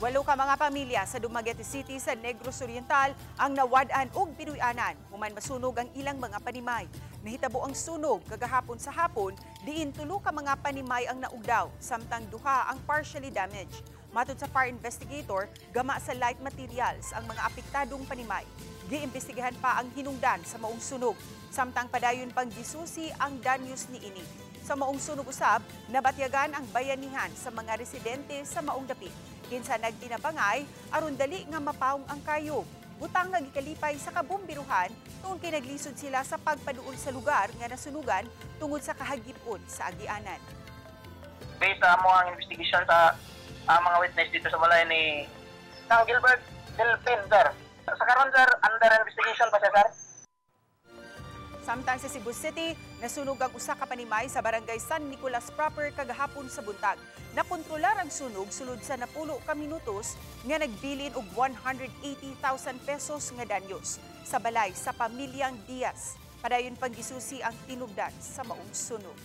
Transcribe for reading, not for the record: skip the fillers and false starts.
Walo ka mga pamilya sa Dumaguete City sa Negros Oriental ang nawad-an og binuy-anan human masunog ang ilang mga panimay. Nahitabo ang sunog kagahapon sa hapon, diin tulo ka mga panimay ang naugdaw samtang duha ang partially damaged. Matod sa fire investigator, gama sa light materials ang mga apektadong panimay. Giimbestigahan pa ang hinungdan sa maong sunog, samtang padayon pang gisusi ang danyos niini. Sa maong sunog usab, nabatyagan ang bayanihan sa mga residente sa maong dapit, kinsa nagtinabangay aron dali nga mapawong ang kayog. Butang nga gikalipay sa kabumbiruhan tungod kay naglisod sila sa pagpaduol sa lugar nga nasunugan tungod sa kahagipon sa agianan. Based sa amo ang investigation sa mga witness dito sa balay ni Kang Gilbert Delpin, sir. Sa karon, sir, under investigation pa siya, sir. Samtang sa Cebu City, nasunog ang usa ka panimay sa Barangay San Nicolas proper kagahapon sa buntag. Nakontrolar ang sunog sulod sa 10 ka minutos nga nagbilin og 180,000 pesos nga danyos sa balay sa pamilyang Diaz. Padayon pang gisusi ang tinubdan sa maong sunog.